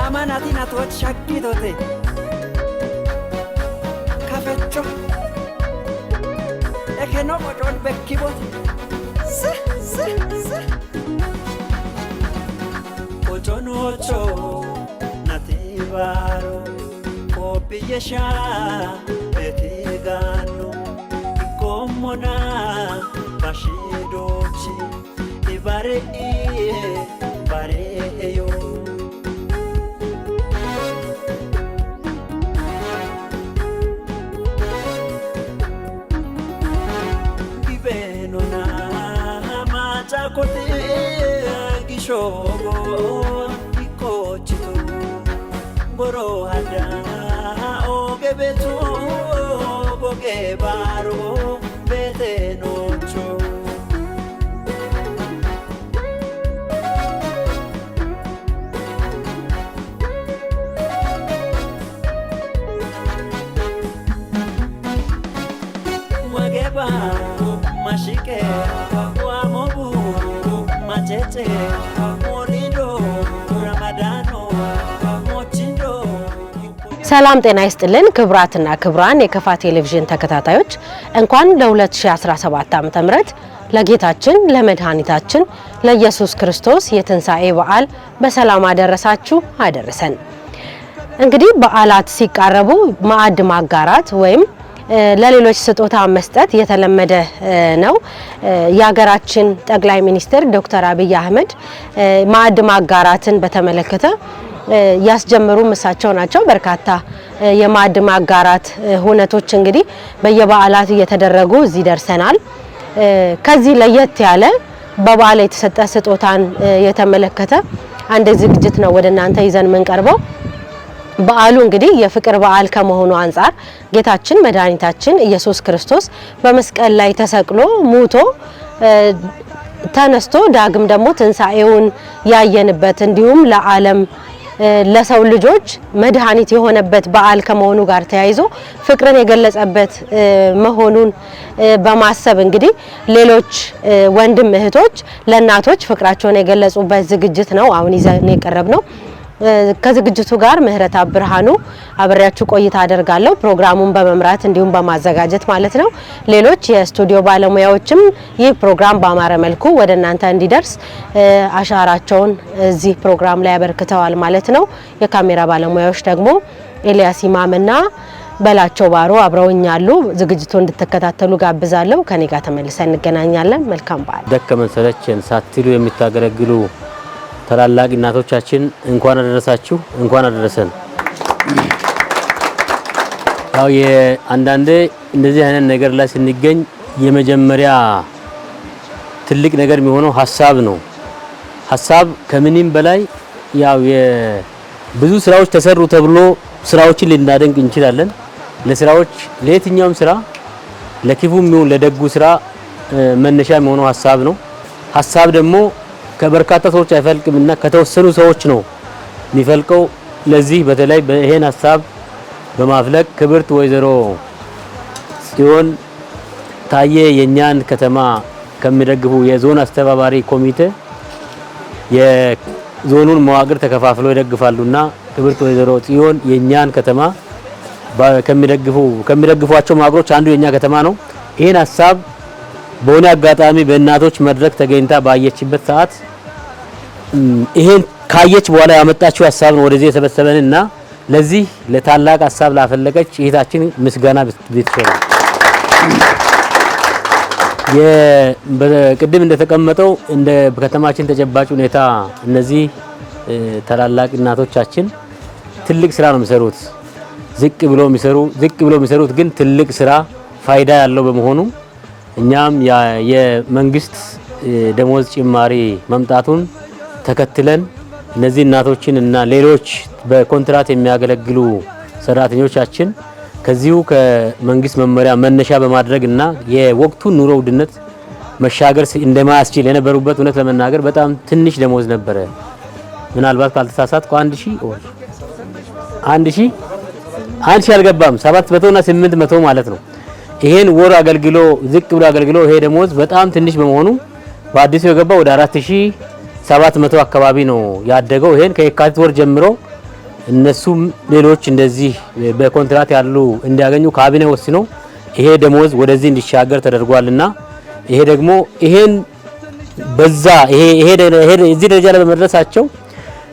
አማናቲናቶች ሻኪቶቴ ከፈቾ ኤኬኖ ቆጮን በኪቦት ስ ስ ስ ቆጮኖቾ ናቲባሮ ቆብየሻ ቤቴጋኖ ኢኮሞና ባሺዶቺ ኢባሬኢ ባሬዮ። ጊቤኖና ማጫኮቴ ጊሾጎ ኢኮችቱ ጎሮ ሀዳ ኦገቤቱ ቦጌ ባሮ ቤቴኖቾ። ወገባ ማሽቄ ዋሞቡ ማቼቼ ሞሊዶ ረመዳኖ ሞቺንዶ። ሰላም ጤና ይስጥልን ክቡራትና ክቡራን የከፋ ቴሌቪዥን ተከታታዮች፣ እንኳን ለ2017 ዓ.ም ለጌታችን ለመድኃኒታችን ለኢየሱስ ክርስቶስ የትንሣኤ በዓል በሰላም አደረሳችሁ አደረሰን። እንግዲህ በዓላት ሲቃረቡ ማዕድ ማጋራት ወይም ለሌሎች ስጦታ መስጠት የተለመደ ነው። የሀገራችን ጠቅላይ ሚኒስትር ዶክተር አብይ አህመድ ማዕድ ማጋራትን በተመለከተ ያስጀመሩም እሳቸው ናቸው። በርካታ የማዕድ ማጋራት ሁነቶች እንግዲህ በየበዓላት እየተደረጉ እዚህ ደርሰናል። ከዚህ ለየት ያለ በበዓል የተሰጠ ስጦታን የተመለከተ አንድ ዝግጅት ነው ወደ እናንተ ይዘን የምንቀርበው። በዓሉ እንግዲህ የፍቅር በዓል ከመሆኑ አንጻር ጌታችን መድኃኒታችን ኢየሱስ ክርስቶስ በመስቀል ላይ ተሰቅሎ ሙቶ ተነስቶ ዳግም ደግሞ ትንሣኤውን ያየንበት እንዲሁም ለዓለም ለሰው ልጆች መድኃኒት የሆነበት በዓል ከመሆኑ ጋር ተያይዞ ፍቅርን የገለጸበት መሆኑን በማሰብ እንግዲህ ሌሎች ወንድም እህቶች ለእናቶች ፍቅራቸውን የገለጹበት ዝግጅት ነው አሁን ይዘን የቀረብ ነው። ከዝግጅቱ ጋር ምህረት ብርሃኑ አብሬያችሁ ቆይታ አደርጋለሁ። ፕሮግራሙን በመምራት እንዲሁም በማዘጋጀት ማለት ነው። ሌሎች የስቱዲዮ ባለሙያዎችም ይህ ፕሮግራም በአማረ መልኩ ወደ እናንተ እንዲደርስ አሻራቸውን እዚህ ፕሮግራም ላይ አበርክተዋል ማለት ነው። የካሜራ ባለሙያዎች ደግሞ ኤልያስ ኢማምና በላቸው ባሮ አብረውኛሉ። ዝግጅቱ እንድትከታተሉ ጋብዛለሁ። ከኔ ጋር ተመልሰን እንገናኛለን። መልካም በዓል። ደከመን ሰለቸን ሳትሉ የምታገለግሉ ታላላቅ እናቶቻችን እንኳን አደረሳችሁ፣ እንኳን አደረሰን። ያው የአንዳንዴ እንደዚህ አይነት ነገር ላይ ስንገኝ የመጀመሪያ ትልቅ ነገር የሚሆነው ሀሳብ ነው። ሀሳብ ከምንም በላይ ያው ብዙ ስራዎች ተሰሩ ተብሎ ስራዎችን ልናደንቅ እንችላለን። ለስራዎች ለየትኛውም ስራ ለክፉም ይሁን ለደጉ ስራ መነሻ የሚሆነው ሀሳብ ነው። ሀሳብ ደግሞ ከበርካታ ሰዎች አይፈልቅምና ከተወሰኑ ሰዎች ነው የሚፈልቀው። ለዚህ በተለይ ይሄን ሀሳብ በማፍለቅ ክብርት ወይዘሮ ጽዮን ታዬ የኛን ከተማ ከሚደግፉ የዞን አስተባባሪ ኮሚቴ የዞኑን መዋቅር ተከፋፍለው ይደግፋሉና ክብርት ወይዘሮ ጽዮን የኛን ከተማ ከሚደግፏቸው መዋቅሮች አንዱ የኛ ከተማ ነው። ይህን ሀሳብ በሆነ አጋጣሚ በእናቶች መድረክ ተገኝታ ባየችበት ሰዓት ይሄን ካየች በኋላ ያመጣችው ሀሳብ ነው ወደዚህ የሰበሰበንና ለዚህ ለታላቅ ሀሳብ ላፈለቀች እህታችን ምስጋና ብትሰራ። ቅድም እንደተቀመጠው እንደ ከተማችን ተጨባጭ ሁኔታ እነዚህ ታላላቅ እናቶቻችን ትልቅ ስራ ነው የሚሰሩት። ዝቅ ብሎ የሚሰሩት ግን ትልቅ ስራ ፋይዳ ያለው በመሆኑ እኛም የመንግስት ደሞዝ ጭማሪ መምጣቱን ተከትለን እነዚህ እናቶችን እና ሌሎች በኮንትራት የሚያገለግሉ ሰራተኞቻችን ከዚሁ ከመንግስት መመሪያ መነሻ በማድረግ እና የወቅቱን ኑሮ ውድነት መሻገር እንደማያስችል የነበሩበት እውነት ለመናገር በጣም ትንሽ ደሞዝ ነበረ። ምናልባት ካልተሳሳትኩ 1000 or 1000፣ 1000 አልገባም፣ 700 እና 800 ማለት ነው። ይሄን ወር አገልግሎ ዝቅ ብሎ አገልግሎ ይሄ ደሞዝ በጣም ትንሽ በመሆኑ በአዲሱ የገባው ወደ 4700 አካባቢ ነው ያደገው። ይሄን ከየካቲት ወር ጀምሮ እነሱም ሌሎች እንደዚህ በኮንትራት ያሉ እንዲያገኙ ካቢኔ ወስኖ ይሄ ደሞዝ ወደዚህ እንዲሻገር ተደርጓልና ይሄ ደግሞ ይሄን በዛ ይሄ ይሄ እዚህ ደረጃ ላይ በመድረሳቸው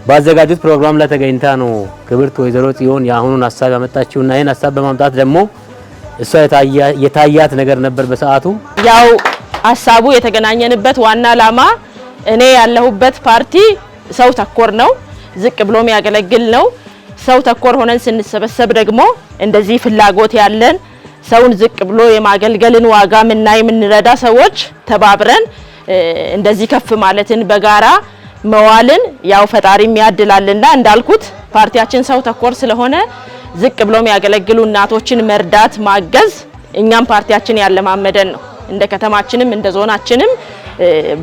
ባዘጋጁት ፕሮግራም ላይ ተገኝታ ነው ክብርት ወይዘሮ ጽዮን የአሁኑን ሀሳብ ያመጣችውና ይሄን ሀሳብ በማምጣት ደግሞ እሷ የታያት ነገር ነበር በሰዓቱ። ያው ሀሳቡ የተገናኘንበት ዋና ዓላማ እኔ ያለሁበት ፓርቲ ሰው ተኮር ነው፣ ዝቅ ብሎ የሚያገለግል ነው። ሰው ተኮር ሆነን ስንሰበሰብ ደግሞ እንደዚህ ፍላጎት ያለን ሰውን ዝቅ ብሎ የማገልገልን ዋጋ ምናይ የምንረዳ ሰዎች ተባብረን እንደዚህ ከፍ ማለትን በጋራ መዋልን ያው ፈጣሪም ያድላልና እንዳልኩት ፓርቲያችን ሰው ተኮር ስለሆነ ዝቅ ብሎ የሚያገለግሉ እናቶችን መርዳት ማገዝ እኛም ፓርቲያችን ያለማመደን ነው። እንደ ከተማችንም እንደ ዞናችንም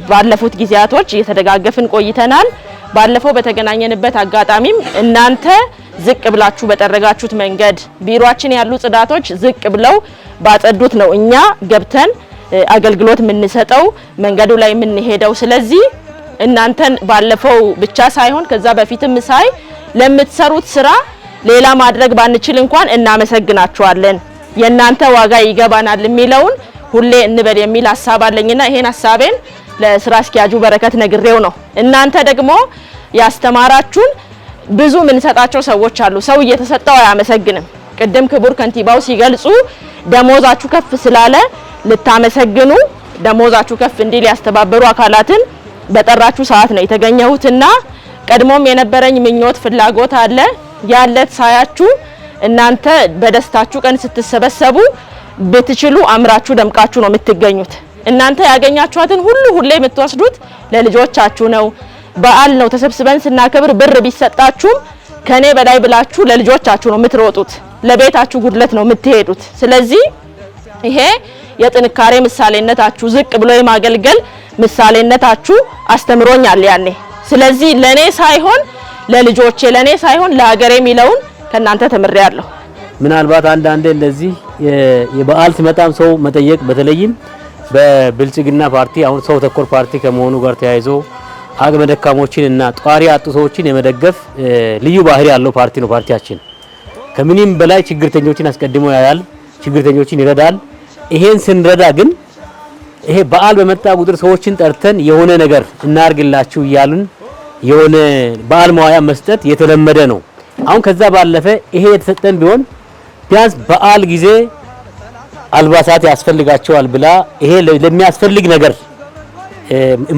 ባለፉት ጊዜያቶች እየተደጋገፍን ቆይተናል። ባለፈው በተገናኘንበት አጋጣሚም እናንተ ዝቅ ብላችሁ በጠረጋችሁት መንገድ ቢሮአችን ያሉ ጽዳቶች ዝቅ ብለው ባጸዱት ነው እኛ ገብተን አገልግሎት የምንሰጠው መንገዱ ላይ የምንሄደው። ስለዚህ እናንተን ባለፈው ብቻ ሳይሆን ከዛ በፊትም ሳይ ለምትሰሩት ስራ ሌላ ማድረግ ባንችል እንኳን እናመሰግናችኋለን፣ የእናንተ ዋጋ ይገባናል የሚለውን ሁሌ እንበል የሚል ሀሳብ አለኝና ይሄን ሀሳቤን ለስራ አስኪያጁ በረከት ነግሬው ነው። እናንተ ደግሞ ያስተማራችሁን ብዙ የምንሰጣቸው ሰዎች አሉ። ሰው እየተሰጠው አያመሰግንም። ቅድም ክቡር ከንቲባው ሲገልጹ ደሞዛችሁ ከፍ ስላለ ልታመሰግኑ ደሞዛችሁ ከፍ እንዲል ያስተባበሩ አካላትን በጠራችሁ ሰዓት ነው የተገኘሁትና ቀድሞም የነበረኝ ምኞት ፍላጎት አለ ያለት ሳያችሁ እናንተ በደስታችሁ ቀን ስትሰበሰቡ ብትችሉ አምራችሁ ደምቃችሁ ነው የምትገኙት። እናንተ ያገኛችኋትን ሁሉ ሁሌ የምትወስዱት ለልጆቻችሁ ነው። በዓል ነው ተሰብስበን ስናከብር ብር ቢሰጣችሁም ከኔ በላይ ብላችሁ ለልጆቻችሁ ነው የምትሮጡት። ለቤታችሁ ጉድለት ነው የምትሄዱት። ስለዚህ ይሄ የጥንካሬ ምሳሌነታችሁ፣ ዝቅ ብሎ የማገልገል ምሳሌነታችሁ አስተምሮኛል ያኔ። ስለዚህ ለኔ ሳይሆን ለልጆቼ፣ ለኔ ሳይሆን ለሀገሬ የሚለውን ከእናንተ ተምሬያለሁ። ምናልባት አንዳንዴ እንደዚህ የበዓል ሲመጣም ሰው መጠየቅ በተለይም በብልጽግና ፓርቲ አሁን ሰው ተኮር ፓርቲ ከመሆኑ ጋር ተያይዞ አቅመ ደካሞችን እና ጧሪ ያጡ ሰዎችን የመደገፍ ልዩ ባህሪ ያለው ፓርቲ ነው። ፓርቲያችን ከምንም በላይ ችግርተኞችን አስቀድሞ ያያል፣ ችግርተኞችን ይረዳል። ይሄን ስንረዳ ግን ይሄ በዓል በመጣ ቁጥር ሰዎችን ጠርተን የሆነ ነገር እናርግላችሁ እያሉን የሆነ በዓል መዋያ መስጠት የተለመደ ነው። አሁን ከዛ ባለፈ ይሄ የተሰጠን ቢሆን ቢያንስ በዓል ጊዜ አልባሳት ያስፈልጋቸዋል ብላ ይሄ ለሚያስፈልግ ነገር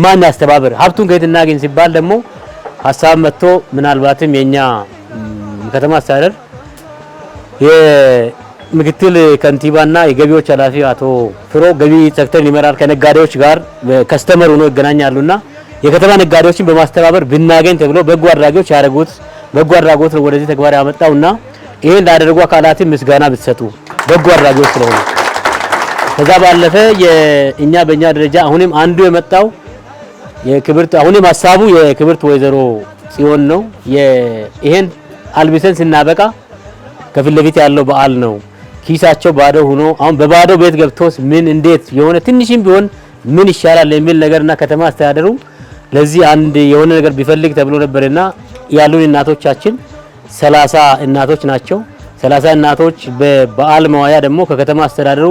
ማን ያስተባብር ሀብቱን ከየት እናገኝ ሲባል ደግሞ ሀሳብ መጥቶ ምናልባትም የኛ ከተማ አስተዳደር የምክትል ከንቲባና የገቢዎች ኃላፊ አቶ ፍሮ ገቢ ሴክተርን ይመራል። ከነጋዴዎች ጋር customer ሆኖ ይገናኛሉና የከተማ ነጋዴዎችን በማስተባበር ብናገኝ ተብሎ በጎ አድራጊዎች ያደረጉት በጎ አድራጎት ነው ወደዚህ ተግባር ያመጣውና ይሄን ላደረጉ አካላትን ምስጋና ብትሰጡ በጎ አድራጊዎች ስለሆኑ። ከዛ ባለፈ የእኛ በእኛ ደረጃ አሁንም አንዱ የመጣው የክብርት አሁንም ሀሳቡ የክብርት ወይዘሮ ጽዮን ነው። ይሄን አልብሰን ስናበቃ ከፊት ለፊት ያለው በዓል ነው። ኪሳቸው ባዶ ሆኖ አሁን በባዶ ቤት ገብቶስ ምን እንዴት የሆነ ትንሽም ቢሆን ምን ይሻላል የሚል ነገርና ከተማ አስተዳደሩ ለዚህ አንድ የሆነ ነገር ቢፈልግ ተብሎ ነበርና ያሉን እናቶቻችን 30 እናቶች ናቸው። 30 እናቶች በበዓል መዋያ ደግሞ ከከተማ አስተዳደሩ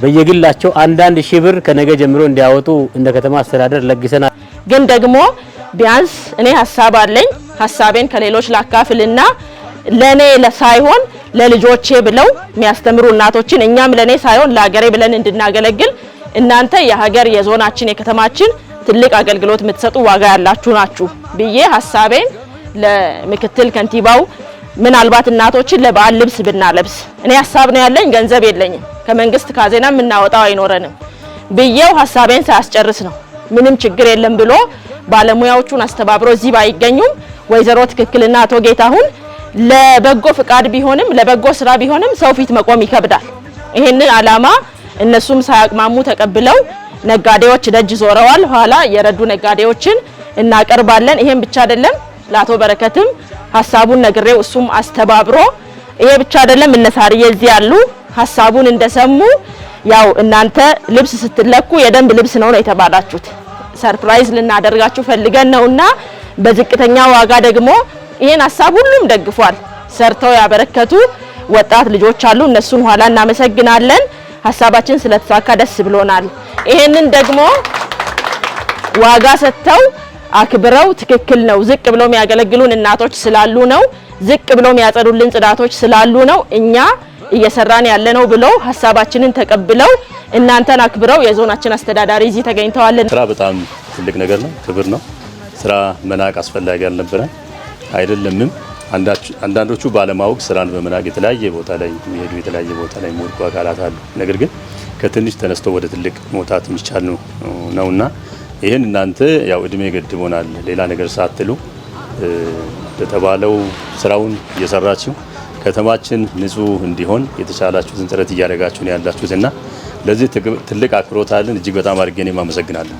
በየግላቸው አንዳንድ ሺህ ብር ከነገ ጀምሮ እንዲያወጡ እንደ ከተማ አስተዳደር ለግሰናል። ግን ደግሞ ቢያንስ እኔ ሀሳብ አለኝ። ሀሳቤን ከሌሎች ላካፍልና ለኔ ሳይሆን ለልጆቼ ብለው የሚያስተምሩ እናቶችን እኛም ለኔ ሳይሆን ለሀገሬ ብለን እንድናገለግል እናንተ የሀገር የዞናችን የከተማችን ትልቅ አገልግሎት የምትሰጡ ዋጋ ያላችሁ ናችሁ ብዬ ሀሳቤን ለምክትል ከንቲባው ምናልባት እናቶችን ለበዓል ልብስ ብናለብስ እኔ ሀሳብ ነው ያለኝ፣ ገንዘብ የለኝም፣ ከመንግስት ካዜና የምናወጣው አይኖረንም ብዬው ሀሳቤን ሳያስጨርስ ነው ምንም ችግር የለም ብሎ ባለሙያዎቹን አስተባብሮ እዚህ ባይገኙም ወይዘሮ ትክክልና አቶ ጌታሁን ለበጎ ፍቃድ ቢሆንም ለበጎ ስራ ቢሆንም ሰው ፊት መቆም ይከብዳል። ይሄንን አላማ እነሱም ሳያቅማሙ ተቀብለው ነጋዴዎች ደጅ ዞረዋል። ኋላ የረዱ ነጋዴዎችን እናቀርባለን። ይሄን ብቻ አይደለም፣ ለአቶ በረከትም ሀሳቡን ነግሬው እሱም አስተባብሮ ይሄ ብቻ አይደለም፣ እነ ሳርዬ እዚህ ያሉ ሀሳቡን እንደሰሙ ያው እናንተ ልብስ ስትለኩ የደንብ ልብስ ነው ነው የተባላችሁት። surprise ልናደርጋችሁ ፈልገን ነውና በዝቅተኛ ዋጋ ደግሞ ይሄን ሀሳብ ሁሉም ደግፏል። ሰርተው ያበረከቱ ወጣት ልጆች አሉ። እነሱን ኋላ እናመሰግናለን። ሀሳባችን ስለተሳካ ደስ ብሎናል። ይሄንን ደግሞ ዋጋ ሰጥተው አክብረው ትክክል ነው ዝቅ ብለው የሚያገለግሉን እናቶች ስላሉ ነው፣ ዝቅ ብለው የሚያጸዱልን ጽዳቶች ስላሉ ነው እኛ እየሰራን ያለ ነው ብለው ሀሳባችንን ተቀብለው እናንተን አክብረው የዞናችን አስተዳዳሪ እዚህ ተገኝተዋል። ስራ በጣም ትልቅ ነገር ነው፣ ክብር ነው። ስራ መናቅ አስፈላጊ አልነበረ አይደለምም። አንዳንዶቹ ባለማወቅ ስራን በመናቅ የተለያየ ቦታ ላይ የሚሄዱ የተለያየ ቦታ ላይ የሚወድቁ አካላት አሉ። ነገር ግን ከትንሽ ተነስቶ ወደ ትልቅ መውጣት የሚቻል ነውና ይህን እናንተ ያው እድሜ ገድቦናል ሌላ ነገር ሳትሉ እንደተባለው ስራውን እየሰራችሁ ከተማችን ንጹህ እንዲሆን የተቻላችሁትን ጥረት እያደረጋችሁ ነው ያላችሁትና ለዚህ ትልቅ አክብሮት አለን። እጅግ በጣም አድርጌ እኔም አመሰግናለሁ።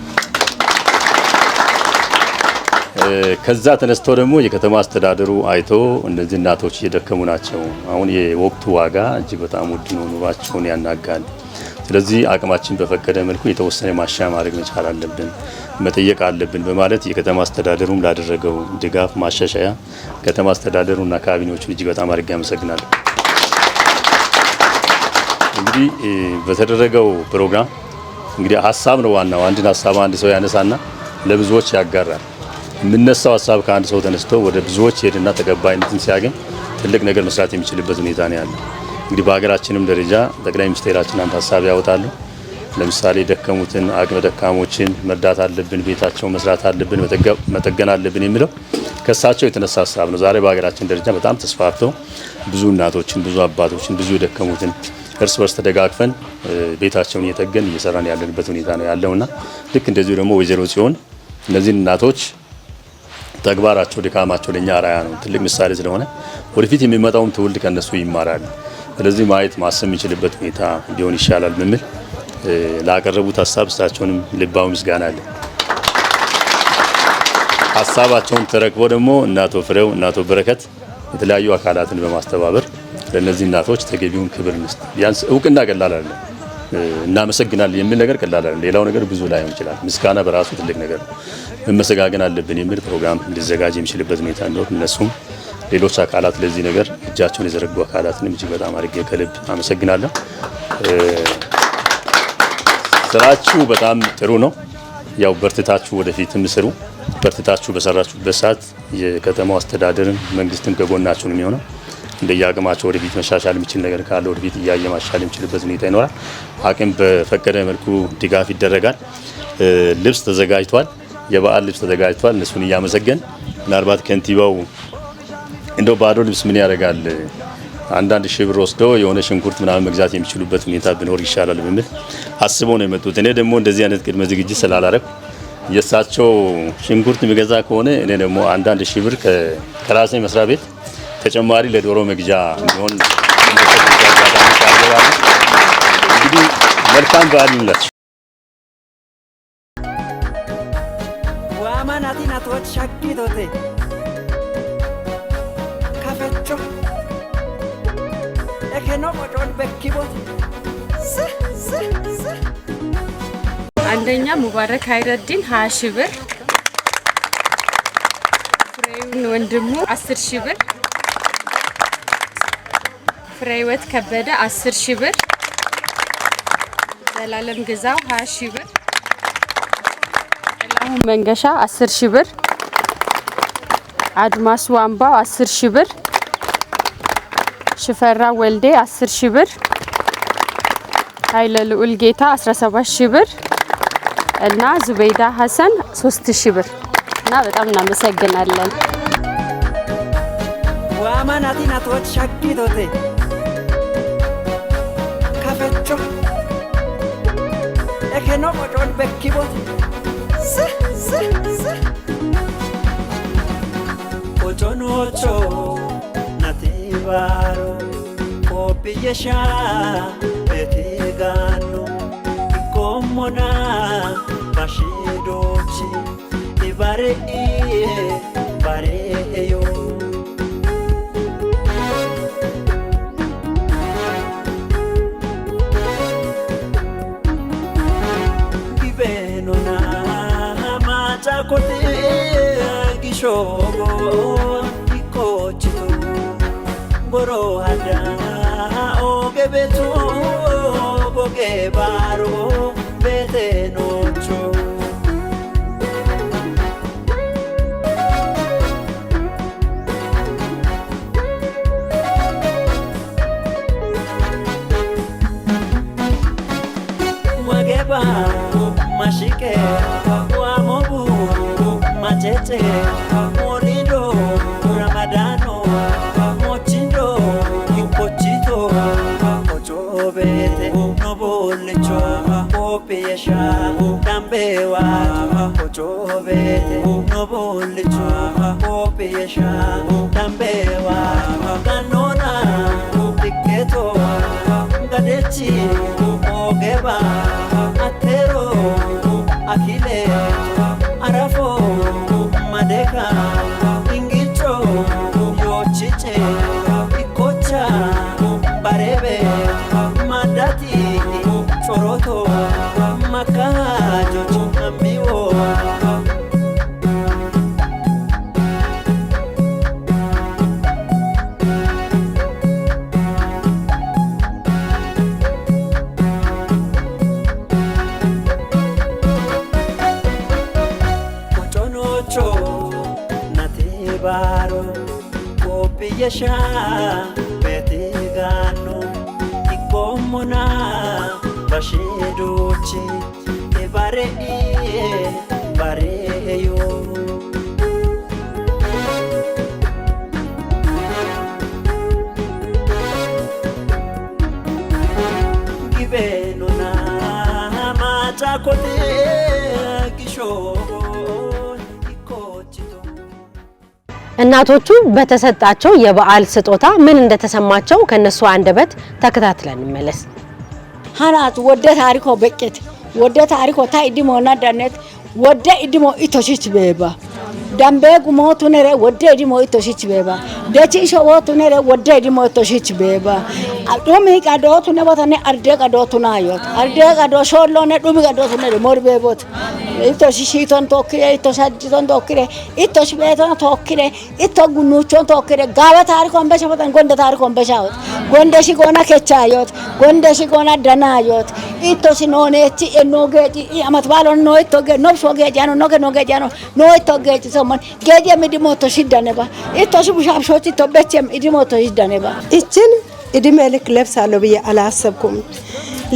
ከዛ ተነስቶ ደግሞ የከተማ አስተዳደሩ አይቶ እነዚህ እናቶች እየደከሙ ናቸው፣ አሁን የወቅቱ ዋጋ እጅግ በጣም ውድ ነው፣ ኑሯቸውን ያናጋል። ስለዚህ አቅማችን በፈቀደ መልኩ የተወሰነ ማሻ ማድረግ መቻል አለብን፣ መጠየቅ አለብን በማለት የከተማ አስተዳደሩም ላደረገው ድጋፍ ማሻሻያ ከተማ አስተዳደሩና ካቢኔዎቹን እጅግ በጣም አድርጌ አመሰግናለሁ። እንግዲህ በተደረገው ፕሮግራም እንግዲህ ሀሳብ ነው ዋናው። አንድን ሀሳብ አንድ ሰው ያነሳና ለብዙዎች ያጋራል። የምነሳው ሀሳብ ከአንድ ሰው ተነስቶ ወደ ብዙዎች ሄድና ተቀባይነትን ሲያገኝ ትልቅ ነገር መስራት የሚችልበት ሁኔታ ነው ያለው። እንግዲህ በሀገራችንም ደረጃ ጠቅላይ ሚኒስቴራችን አንድ ሀሳብ ያወጣሉ። ለምሳሌ ደከሙትን አቅመ ደካሞችን መርዳት አለብን፣ ቤታቸው መስራት አለብን፣ መጠገን አለብን የሚለው ከሳቸው የተነሳ ሀሳብ ነው። ዛሬ በሀገራችን ደረጃ በጣም ተስፋፍቶ ብዙ እናቶችን፣ ብዙ አባቶችን፣ ብዙ የደከሙትን እርስ በርስ ተደጋግፈን ቤታቸውን እየጠገን እየሰራን ያለንበት ሁኔታ ነው ያለውና ልክ እንደዚሁ ደግሞ ወይዘሮ ጽዮን እነዚህን እናቶች ተግባራቸው፣ ድካማቸው ለኛ አርአያ ነው፣ ትልቅ ምሳሌ ስለሆነ ወደፊት የሚመጣውም ትውልድ ከነሱ ይማራል። ስለዚህ ማየት ማሰብ የሚችልበት ሁኔታ ቢሆን ይሻላል በሚል ላቀረቡት ሀሳብ እሳቸውንም ልባዊ ምስጋና አለ። ሀሳባቸውን ተረክቦ ደግሞ እነ አቶ ፍሬው እነ አቶ በረከት የተለያዩ አካላትን በማስተባበር ለእነዚህ እናቶች ተገቢውን ክብር እንስጥ። ቢያንስ እውቅና ቀላል አይደለም፣ እናመሰግናለን የሚል ነገር ቀላል አይደለም። ሌላው ነገር ብዙ ላይሆን ይችላል። ምስጋና በራሱ ትልቅ ነገር ነው። መመሰጋገን አለብን የሚል ፕሮግራም ሊዘጋጅ የሚችልበት ሁኔታ እንደሆነ እነሱም ሌሎች አካላት ለዚህ ነገር እጃቸውን የዘረጉ አካላትንም እጅግ በጣም አድርጌ ከልብ አመሰግናለሁ። ስራችሁ በጣም ጥሩ ነው። ያው በርትታችሁ ወደፊትም ስሩ። በርትታችሁ በሰራችሁበት ሰዓት የከተማው አስተዳደርም መንግስትም ከጎናችሁ ነው የሚሆነው። እንደየአቅማቸው ወደፊት መሻሻል የሚችል ነገር ካለ ወደፊት እያየ ማሻሻል የሚችልበት ሁኔታ ይኖራል። አቅም በፈቀደ መልኩ ድጋፍ ይደረጋል። ልብስ ተዘጋጅቷል። የበዓል ልብስ ተዘጋጅቷል። እነሱን እያመሰገን ምናልባት ከንቲባው እንደው ባዶ ልብስ ምን ያደርጋል አንዳንድ ሺህ ብር ወስዶ የሆነ ሽንኩርት ምናምን መግዛት የሚችሉበት ሁኔታ ቢኖር ይሻላል በሚል አስበው ነው የመጡት። እኔ ደግሞ እንደዚህ አይነት ቅድመ ዝግጅት ስላላረኩ የእሳቸው ሽንኩርት የሚገዛ ከሆነ እኔ ደግሞ አንዳንድ ሺህ ብር ከራሴ መስሪያ ቤት ተጨማሪ ለዶሮ መግዣ እንዲሆን እንግዲህ መልካም በዓል ይሁንላችሁ። ዋማናቲናቶች ሻኪቶቴ ከፈቾ ኤኬኖ ቆጮን በኪቦት ስ ስ ስ አንደኛ ሙባረክ ሀይረዲን 20 ሺህ ብር፣ ፍሬውን ወንድሙ 10 ሺህ ብር፣ ፍሬህይወት ከበደ 10 ሺህ ብር፣ ዘላለም ግዛው 20 ሺህ ብር፣ ጥላሁን መንገሻ 10 ሺህ ብር፣ አድማሱ አምባው 10 ሺህ ብር፣ ሽፈራ ወልዴ 10 ሺህ ብር፣ ኃይለ ልዑል ጌታ 17 ሺህ ብር እና ዙበይዳ ሀሰን 3000 ብር እና በጣም እናመሰግናለን። ዋማናቲናቶች ሻኪቶቴ ከፈቾ ኤኬኖ ቆጮን በኪቦት ስ ስ ስ ቆጮኖቾ ናቲባሮ ቆጵየሻ ቤቴጋኖ ኢኮሞና ባሺዶቺ ኢባሬኢ ባሬዮ ጊቤኖና ማጫኮቴ ጊሾጎ Boro hada ogebetu boge baro betenocho. Wageba mashike wamobu machete molido ramadano mochindo ikochito ochobete nobolecho opiyesha dambewa ochobete nobolecho opiyesha dambewa kanona tiketo ngadechi ogeba atero akile arafo madeka ingicho yochiche ikocha barebe madati choroto makajo amiwo. Yesha betigano ikomona bashiduchi ebare bareyo. Gibenona machakote kisho. እናቶቹ በተሰጣቸው የበዓል ስጦታ ምን እንደተሰማቸው ከነሱ አንደበት ተከታትለን እንመለስ። ሀናት ወደ ታሪኮ በቄት ወደ ታሪኮ ታይ ዲሞና ዳነት ወደ ኢድሞ ኢቶሽች ቤባ ደምቤ ጉሞቱ ነረ ወደ ኢድሞ ኢቶሽች ቤባ ደቺ ሾወቱ ነረ ወደ ኢድሞ ኢቶሽች ቤባ ዱሚ ቀዶቱ ነበተነ አርደ ቀዶቱ ናዮት አርደ ቀዶ ሾሎነ ዱሚ ቀዶቱ ነረ ሞር ቤቦት ኢቶሽ ሺቶን ቶክሬ ኢቶሽ አጅቶን ቶክሬ ኢቶሽ ቤቶን ቶክሬ ኢቶ ጉኑቾን ቶክሬ ጋባ ታሪኮን በሸፈተን ጎንደ ታሪኮን በሻወት ጎንደ ሽጎና ከቻዮት ጎንደ ሽጎና ደናዮት ኢቶሽ ኖኔቺ ኤኖ ጌጪ አመት ባሎን ኖ ኢቶ ጌ ኖብሾ ጌጫ ነው ኖገ ኖ ጌጫ ነው ኖ ኢቶ ጌጪ ሰሞን ጌጪ የሚድሞቶ ሽደነባ ኢቶሽ ቡሻብሾች ኢቶ በቸም ኢድሞቶ ሽደነባ እችን እድሜ ልክ ለብሳለሁ ብዬ አላሰብኩም።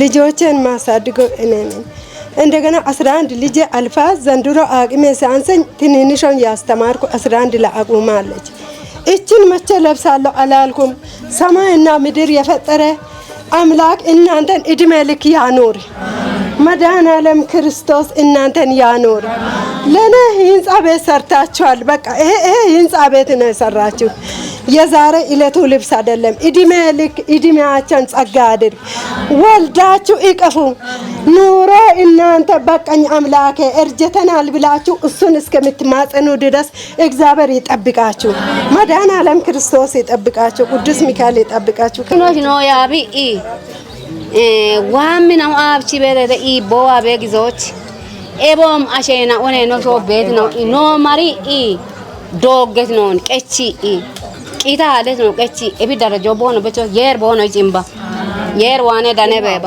ልጆቼን ማሳድገው እኔ ነኝ። እንደገና 11 ልጄ አልፋ ዘንድሮ አቅሜ ሲያንሰኝ ትንንሿን ያስተማርኩ 11 ለአቁማለች። እችን መቼ ለብሳለሁ አላልኩም። ሰማይና ምድር የፈጠረ አምላክ እናንተን እድሜ ልክ ያኑር። መድኃኔዓለም ክርስቶስ እናንተን ያኑር። ለኔ ህንጻ ቤት ሰርታችኋል። በቃ ይሄ ህንጻ ቤት ነው የሰራችሁ። የዛሬ እለቱ ልብስ አይደለም። እድሜ ልክ እድሜያቸውን ጸጋ አድርግ። ወልዳችሁ እቀፉ። ኑሮ እናንተ በቃኝ አምላኬ እርጀተናል ብላችሁ እሱን እስከምትማጸኑ ድረስ እግዚአብሔር ይጠብቃችሁ። መድኃኔዓለም ክርስቶስ ይጠብቃችሁ። ቅዱስ ሚካኤል ይጠብቃችሁ። ኖ ያቢ ዋምናው አብቺ ቤተ ቦዋ ቤጊዞች ኤቦም አሼና ኦኔ ኖሾ ቤት ነው ኖ ማሪ ዶገት ነው ቀቺ ቂታ አለት ነው ቀቺ ኤቢ ደረጆ ቦኖ በቾ የር ቦኖ ጭምባ የር ዋኔ ዳኔ ቤባ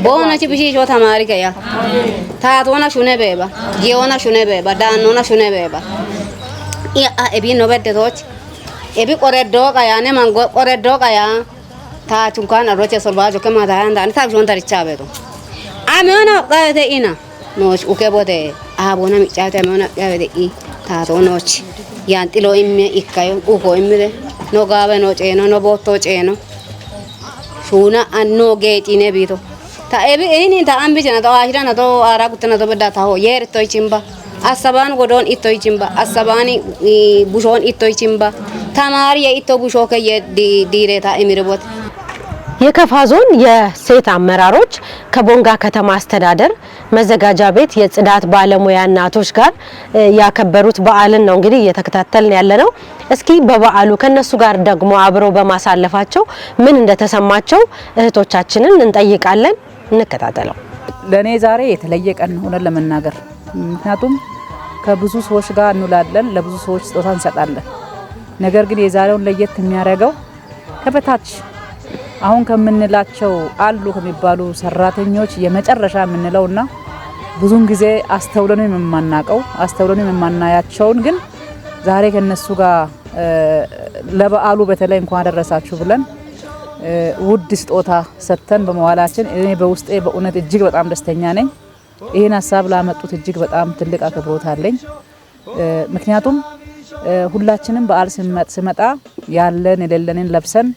ቦኖ ቺ ብሺ ሾ ተማሪ ከያ ታቶና ሹኔ ቤባ ጊዮና ሹኔ ቤባ ዳኖና ሹኔ ቤባ ያ ኤቢ ኖ በደቶች ኤቢ ቆረዶ ቀያ ኔ ማንጎ ቆረዶ ቀያ ታቹንካን አሮቼ ሶልባጆ ከማታ አንዳ ታብሾን ተርቻ ቤቶ አሜና ቀተ ኢና ኖች ኡኬቦቴ አቦና ሚጫተ አሜና ቀተ ኢ ታቶ ኖች ያንጥሎ ኢሜ ኢካዮ ኡኮ ኢምደ ኖ ጋበ ኖ ጬኖ ኖ ቦቶ ጬኖ ሹና አኖ ጌጪኔ ቢቶ ታ ኤቢ ኤኒ ታ አምቢጀና ታ አሽራና ቶ አራ ጉተና ቶ በዳ ታሆ የር ቶይ ቺምባ አሰባን ጎዶን ኢቶይ ቺምባ አሰባኒ ቡሾን ኢቶይ ቺምባ ተማሪ የኢቶ ቡሾ ከየ ዲሬታ ኢሚርቦት የከፋ ዞን የሴት አመራሮች ከቦንጋ ከተማ አስተዳደር መዘጋጃ ቤት የጽዳት ባለሙያ እናቶች ጋር ያከበሩት በዓልን ነው እንግዲህ እየተከታተልን ያለነው። እስኪ በበዓሉ ከነሱ ጋር ደግሞ አብረው በማሳለፋቸው ምን እንደተሰማቸው እህቶቻችንን እንጠይቃለን። እንከታተለው። ለኔ ዛሬ የተለየ ቀን ሆነ ለመናገር፣ ምክንያቱም ከብዙ ሰዎች ጋር እንውላለን፣ ለብዙ ሰዎች ስጦታ እንሰጣለን። ነገር ግን የዛሬውን ለየት የሚያደርገው ከበታች አሁን ከምንላቸው አሉ ከሚባሉ ሰራተኞች የመጨረሻ የምንለውና ብዙን ጊዜ አስተውለን የማናቀው፣ አስተውለን የማናያቸውን ግን ዛሬ ከነሱ ጋር ለበዓሉ በተለይ እንኳን አደረሳችሁ ብለን ውድ ስጦታ ሰጥተን በመዋላችን እኔ በውስጤ በእውነት እጅግ በጣም ደስተኛ ነኝ። ይህን ሀሳብ ላመጡት እጅግ በጣም ትልቅ አክብሮት አለኝ። ምክንያቱም ሁላችንም በዓል ስመጣ ያለን የሌለንን ለብሰን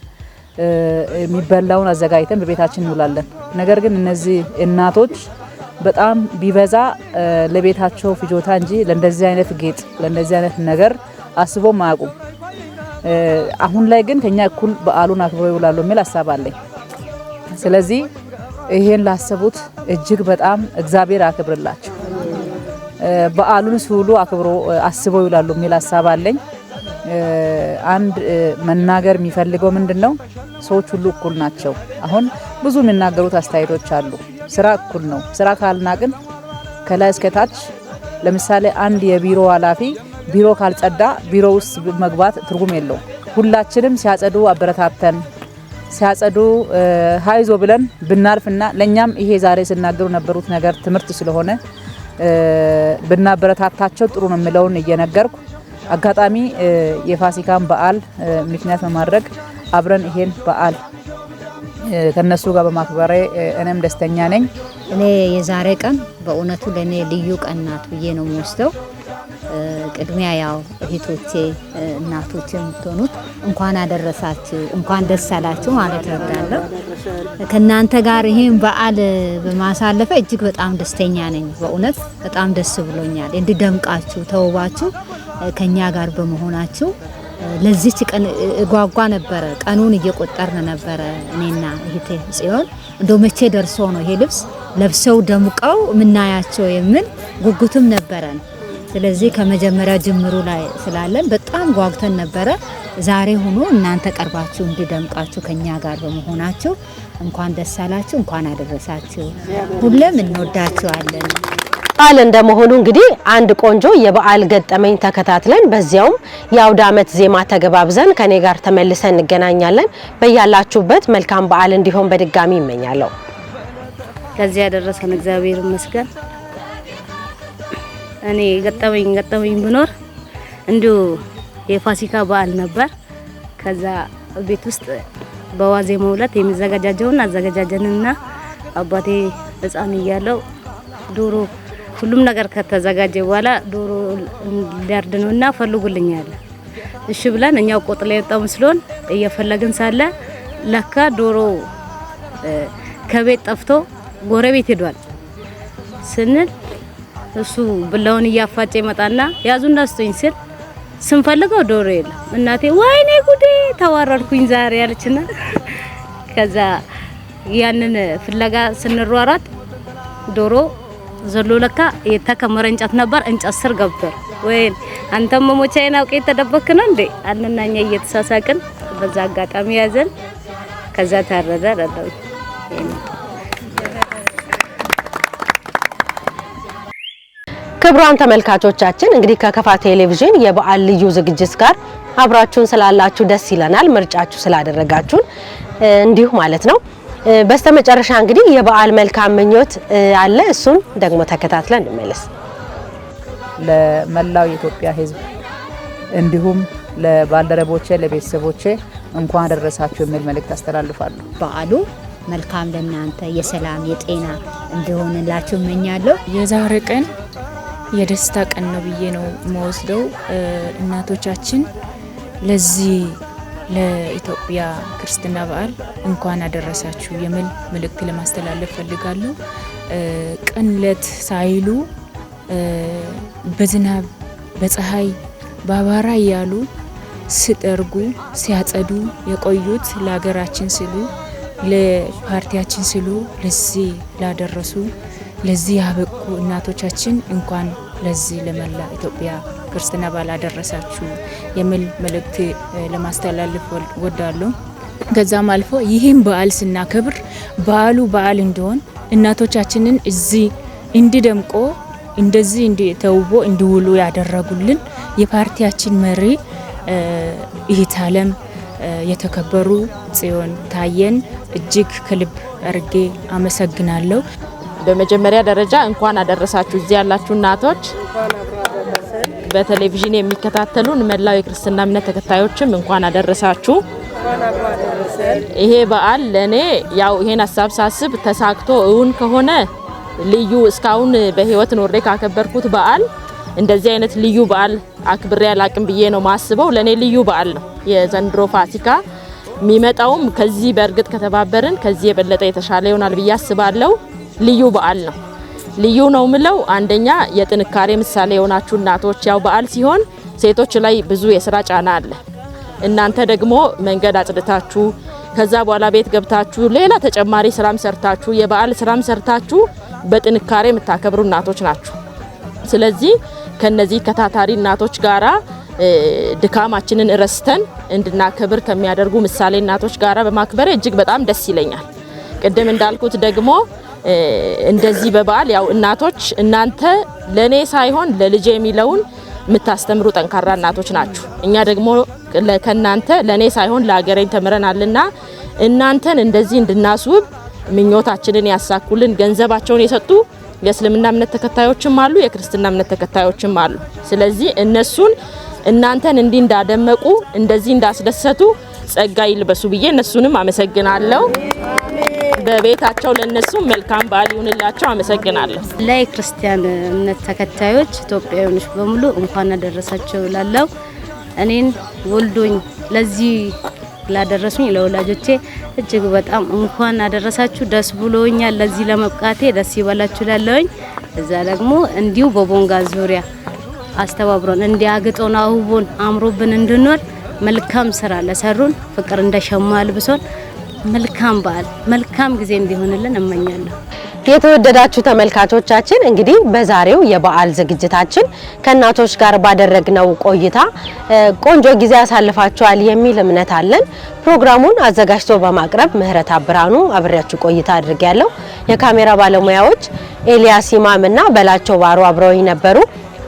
የሚበላውን አዘጋጅተን በቤታችን እንውላለን። ነገር ግን እነዚህ እናቶች በጣም ቢበዛ ለቤታቸው ፍጆታ እንጂ ለእንደዚህ አይነት ጌጥ፣ ለእንደዚህ አይነት ነገር አስቦም አያውቁም። አሁን ላይ ግን ከኛ እኩል በዓሉን አክብረው ይውላሉ የሚል ሀሳብ አለኝ። ስለዚህ ይሄን ላሰቡት እጅግ በጣም እግዚአብሔር አክብርላቸው። በዓሉን ሲውሉ አክብሮ አስበው ይውላሉ የሚል ሀሳብ አለኝ። አንድ መናገር የሚፈልገው ምንድነው? ሰዎች ሁሉ እኩል ናቸው። አሁን ብዙ የሚናገሩት አስተያየቶች አሉ። ስራ እኩል ነው። ስራ ካልናቅን ከላይ እስከ ታች፣ ለምሳሌ አንድ የቢሮ ኃላፊ ቢሮ ካልጸዳ ቢሮ ውስጥ መግባት ትርጉም የለውም። ሁላችንም ሲያጸዱ አበረታተን፣ ሲያጸዱ ሃይዞ ብለን ብናልፍና ለኛም ይሄ ዛሬ ሲናገሩ ነበሩት ነገር ትምህርት ስለሆነ ብናበረታታቸው ጥሩ ነው የሚለውን እየነገርኩ፣ አጋጣሚ የፋሲካን በዓል ምክንያት በማድረግ አብረን ይሄን በዓል ከነሱ ጋር በማክበሬ እኔም ደስተኛ ነኝ። እኔ የዛሬ ቀን በእውነቱ ለእኔ ልዩ ቀን ናት ብዬ ነው የምወስደው። ቅድሚያ ያው እህቶቼ፣ እናቶቼ የምትሆኑት እንኳን አደረሳችሁ፣ እንኳን ደስ አላችሁ ማለት እወዳለሁ። ከእናንተ ጋር ይሄን በዓል በማሳለፈ እጅግ በጣም ደስተኛ ነኝ። በእውነት በጣም ደስ ብሎኛል። እንዲደምቃችሁ ተውባችሁ ከኛ ጋር በመሆናችሁ ለዚች ቀን እጓጓ ነበረ። ቀኑን እየቆጠርን ነበረ እኔና እህቴ ጽዮን፣ እንደው መቼ ደርሶ ነው ይሄ ልብስ ለብሰው ደምቀው የምናያቸው የሚል ጉጉትም ነበረን። ስለዚህ ከመጀመሪያ ጅምሩ ላይ ስላለን በጣም ጓጉተን ነበረ። ዛሬ ሆኖ እናንተ ቀርባችሁ እንዲደምቃችሁ ከኛ ጋር በመሆናችሁ እንኳን ደስ አላችሁ፣ እንኳን አደረሳችሁ። ሁሌም እንወዳችኋለን። በዓል እንደመሆኑ እንግዲህ አንድ ቆንጆ የበዓል ገጠመኝ ተከታትለን በዚያውም የአውደ ዓመት ዜማ ተገባብዘን ከኔ ጋር ተመልሰን እንገናኛለን። በያላችሁበት መልካም በዓል እንዲሆን በድጋሚ ይመኛለሁ። ለዚህ ያደረሰን እግዚአብሔር ይመስገን። እኔ ገጠመኝ ብኖር እንዲሁ የፋሲካ በዓል ነበር። ከዛ ቤት ውስጥ በዋዜማው ዕለት የሚዘጋጃጀውን አዘገጃጀንና አባቴ ሕፃን እያለው ዶሮ ሁሉም ነገር ከተዘጋጀ በኋላ ዶሮ ሊያርድ ነውና ፈልጉልኝ አለ። እሺ ብለን እኛው ቆጥ ላይ ወጣው መስሎን እየፈለግን ሳለ ለካ ዶሮ ከቤት ጠፍቶ ጎረቤት ሄዷል ስንል እሱ ብላውን እያፋጨ ይመጣና ያዙና ስጡኝ ሲል ስንፈልገው ዶሮ የለም። እናቴ ወይኔ ጉዴ ተዋረድኩኝ ዛሬ አለችና ከዛ ያንን ፍለጋ ስንሯሯጥ ዶሮ ዘሎ ለካ የተከመረ እንጨት ነበር፣ እንጨት ስር ገብቷል። ወይ አንተም መሞቻዬን አውቄ የተደበክ ነው እንዴ አልንና እኛ እየተሳሳቅን በዛ አጋጣሚ ያዘን። ከዛ ታረደ አላለሁ። ክቡራን ተመልካቾቻችን እንግዲህ ከከፋ ቴሌቪዥን የበዓል ልዩ ዝግጅት ጋር አብራችሁን ስላላችሁ ደስ ይለናል። ምርጫችሁ ስላደረጋችሁን እንዲሁ ማለት ነው። በስተመጨረሻ እንግዲህ የበዓል መልካም ምኞት አለ። እሱን ደግሞ ተከታትለን እንመለስ። ለመላው የኢትዮጵያ ሕዝብ እንዲሁም ለባልደረቦቼ፣ ለቤተሰቦቼ እንኳን አደረሳችሁ የሚል መልእክት አስተላልፋለሁ። በዓሉ መልካም ለእናንተ የሰላም የጤና እንዲሆንላችሁ እመኛለሁ። የዛሬ ቀን የደስታ ቀን ነው ብዬ ነው የምወስደው። እናቶቻችን ለዚህ ለኢትዮጵያ ክርስትና በዓል እንኳን አደረሳችሁ የሚል መልእክት ለማስተላለፍ ፈልጋለሁ። ቀን ለት ሳይሉ በዝናብ፣ በፀሐይ፣ በአቧራ እያሉ ሲጠርጉ ሲያጸዱ የቆዩት ለሀገራችን ሲሉ፣ ለፓርቲያችን ሲሉ ለዚህ ላደረሱ፣ ለዚህ ያበቁ እናቶቻችን እንኳን ለዚህ ለመላ ኢትዮጵያ ክርስትና በዓል አደረሳችሁ የሚል መልእክት ለማስተላለፍ ወዳለሁ። ከዛም አልፎ ይህም በዓል ስናከብር በዓሉ በዓል እንዲሆን እናቶቻችንን እዚህ እንዲደምቆ እንደዚህ ተውቦ እንዲውሉ ያደረጉልን የፓርቲያችን መሪ እህት አለም የተከበሩ ጽዮን ታየን እጅግ ከልብ አርጌ አመሰግናለሁ። በመጀመሪያ ደረጃ እንኳን አደረሳችሁ እዚህ ያላችሁ እናቶች፣ በቴሌቪዥን የሚከታተሉን መላው የክርስትና እምነት ተከታዮችም እንኳን አደረሳችሁ። ይሄ በዓል ለኔ ያው ይሄን ሀሳብ ሳስብ ተሳክቶ እውን ከሆነ ልዩ እስካሁን በህይወት ኖሬ ካከበርኩት በዓል እንደዚህ አይነት ልዩ በዓል አክብሬ አላቅም ብዬ ነው ማስበው። ለኔ ልዩ በዓል ነው የዘንድሮ ፋሲካ። የሚመጣውም ከዚህ በእርግጥ ከተባበርን ከዚህ የበለጠ የተሻለ ይሆናል ብዬ አስባለሁ። ልዩ በዓል ነው። ልዩ ነው ምለው አንደኛ የጥንካሬ ምሳሌ የሆናችሁ እናቶች፣ ያው በዓል ሲሆን ሴቶች ላይ ብዙ የስራ ጫና አለ። እናንተ ደግሞ መንገድ አጽድታችሁ ከዛ በኋላ ቤት ገብታችሁ ሌላ ተጨማሪ ስራም ሰርታችሁ የበዓል ስራም ሰርታችሁ በጥንካሬ የምታከብሩ እናቶች ናችሁ። ስለዚህ ከነዚህ ከታታሪ እናቶች ጋራ ድካማችንን ረስተን እንድናከብር ከሚያደርጉ ምሳሌ እናቶች ጋራ በማክበሬ እጅግ በጣም ደስ ይለኛል። ቅድም እንዳልኩት ደግሞ እንደዚህ በበዓል ያው እናቶች እናንተ ለኔ ሳይሆን ለልጄ የሚለውን የምታስተምሩ ጠንካራ እናቶች ናችሁ። እኛ ደግሞ ከናንተ ለኔ ሳይሆን ለሀገሬ ተምረናልና እናንተን እንደዚህ እንድናስውብ ምኞታችንን ያሳኩልን ገንዘባቸውን የሰጡ የእስልምና እምነት ተከታዮችም አሉ፣ የክርስትና እምነት ተከታዮችም አሉ። ስለዚህ እነሱን እናንተን እንዲህ እንዳደመቁ እንደዚህ እንዳስደሰቱ ጸጋ ይልበሱ ብዬ እነሱንም አመሰግናለሁ። በቤታቸው ለነሱ መልካም በዓል ይሁንላቸው። አመሰግናለሁ። ለክርስቲያን እምነት ተከታዮች ኢትዮጵያውያኖች በሙሉ እንኳን አደረሳችሁ እላለሁ። እኔን ወልዶኝ ለዚህ ላደረሱኝ ለወላጆቼ እጅግ በጣም እንኳን አደረሳችሁ፣ ደስ ብሎኛል። ለዚህ ለመብቃቴ ደስ ይበላችሁ እላለሁኝ። እዛ ደግሞ እንዲሁ በቦንጋ ዙሪያ አስተባብሮን እንዲያግጦን አውቦን አምሮብን እንድንኖር መልካም ስራ ለሰሩን ፍቅር እንደሸማ አልብሶን መልካም በዓል መልካም ጊዜ እንዲሆንልን እመኛለሁ። የተወደዳችሁ ተመልካቾቻችን እንግዲህ በዛሬው የበዓል ዝግጅታችን ከእናቶች ጋር ባደረግነው ቆይታ ቆንጆ ጊዜ አሳልፋችኋል የሚል እምነት አለን። ፕሮግራሙን አዘጋጅቶ በማቅረብ ምህረት አብርሃኑ አብሬያችሁ ቆይታ አድርጌያለሁ። የካሜራ ባለሙያዎች ኤልያስ ኢማም እና በላቸው ባሮ አብረውኝ ነበሩ።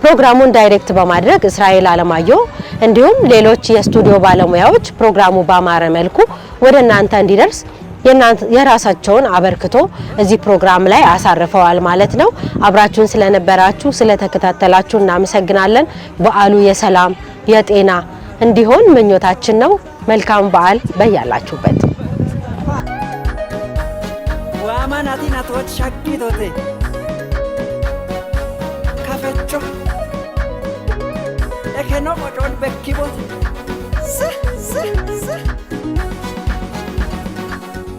ፕሮግራሙን direct በማድረግ እስራኤል አለማየሁ እንዲሁም ሌሎች የስቱዲዮ ባለሙያዎች ፕሮግራሙ ባማረ መልኩ ወደ እናንተ እንዲደርስ የራሳቸውን አበርክቶ እዚህ ፕሮግራም ላይ አሳርፈዋል ማለት ነው። አብራችሁን ስለነበራችሁ ስለተከታተላችሁ እናመሰግናለን። በዓሉ የሰላም የጤና እንዲሆን ምኞታችን ነው። መልካም በዓል በያላችሁበት። ዋማናቲናቶች ሻጊቶቴ ከፈቾ ኤኬኖ ቆጮን በኪቦት ስ ስ ስ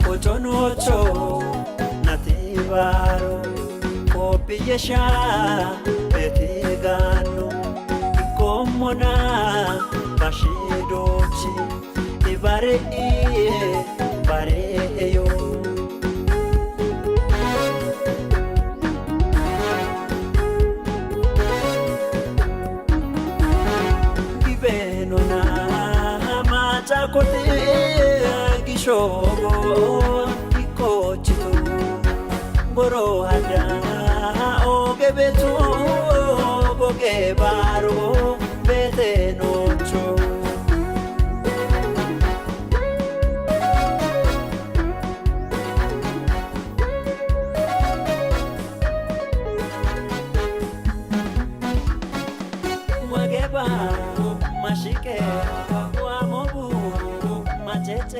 ቆጮኖቾ ናቲባሮ ቆጵየሻ ቤቴጋኖ ኢኮሞና ባሺዶቺ ኢባሬኢ ባሬዮ ጊቤኖና ማጫኮቴ ጊሾጎ ኢኮችቱ ጎሮ አዳ ኦገቤቱ ቦጌ ባሮ ቤቴኖቾ ወገባ ማሽቄ ዋሞቡ ማቼቼ